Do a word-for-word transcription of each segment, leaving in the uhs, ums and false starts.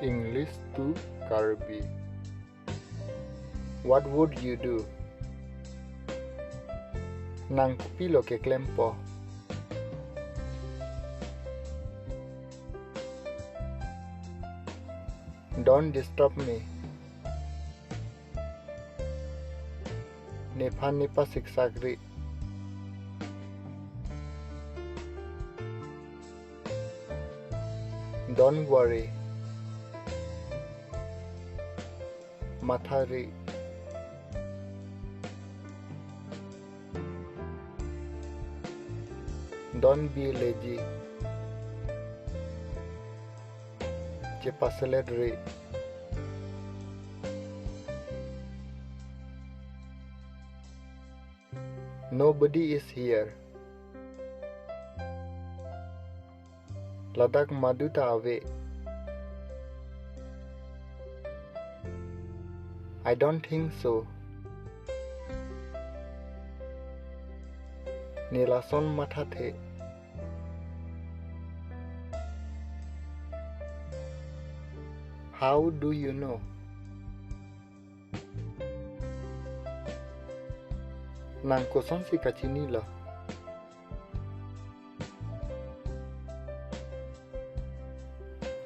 English to Karbi. What would you do? Nang kopilo keklempo? Don't disturb me. Nephan nepasiksak ri. Don't worry. Matha ri. Don't be lazy. Chepaselet ri. Nobody is here. Ladak madu ta ave. I don't think so. Ne lason mathathe. How do you know? Nang kosonsi kachinilo?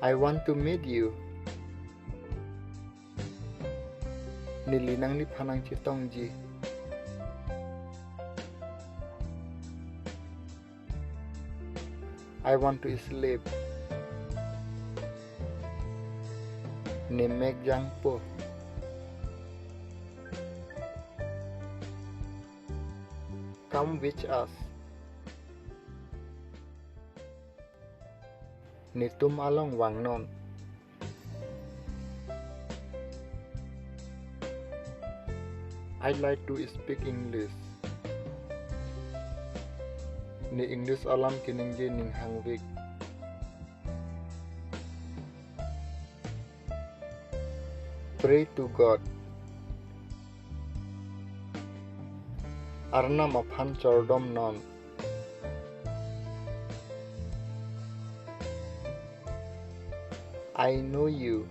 I want to meet you. Neli nangliphan nangchetongji. I want to sleep. Ne mek jangpo. Come with us. Netum along vangnon. I'd like to speak English. Ne English alam keningje ning hangvek. Pray to God. Arnam aphan chordomnon. I know you.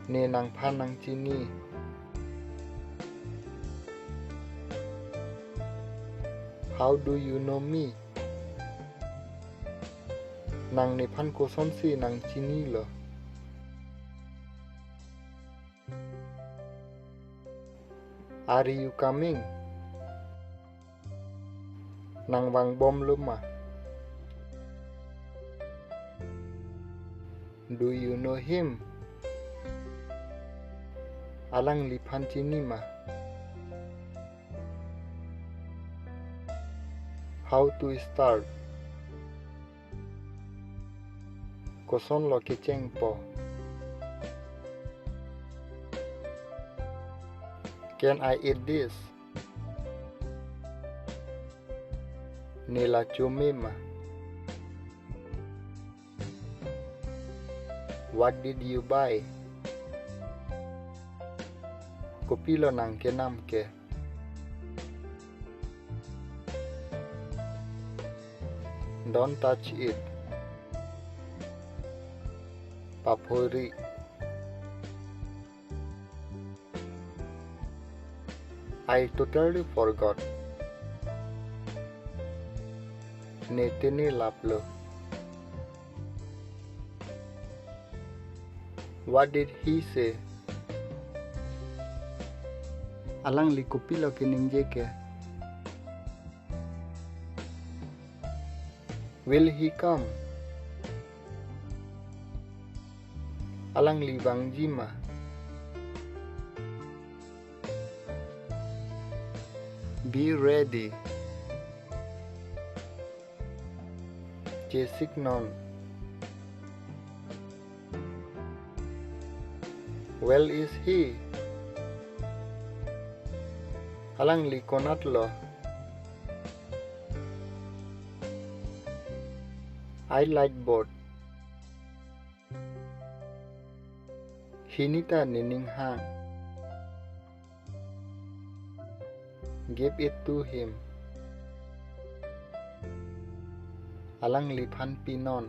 Ne nangphan nangchini. How do you know me? Nang nephan kosonsi nangchinilo? Are you coming? Nang vangbomlo ma? Do you know him? Alangliphan chini ma? How to start? Kosonlo kechengpo? Can I eat this? Ne la chome ma? What did you buy? Kopilo nang kenam ke? Don't touch it. Paphori. I totally forgot. Ne tini laplo. What did he say? Alangli kopilo keningje ke? Will he come? Alangli vangji ma? Be ready. Chesiknon. Where is he? Alangli konatlo? I like both. Hini ta nening hang. Give it to him. Alangliphan pinon.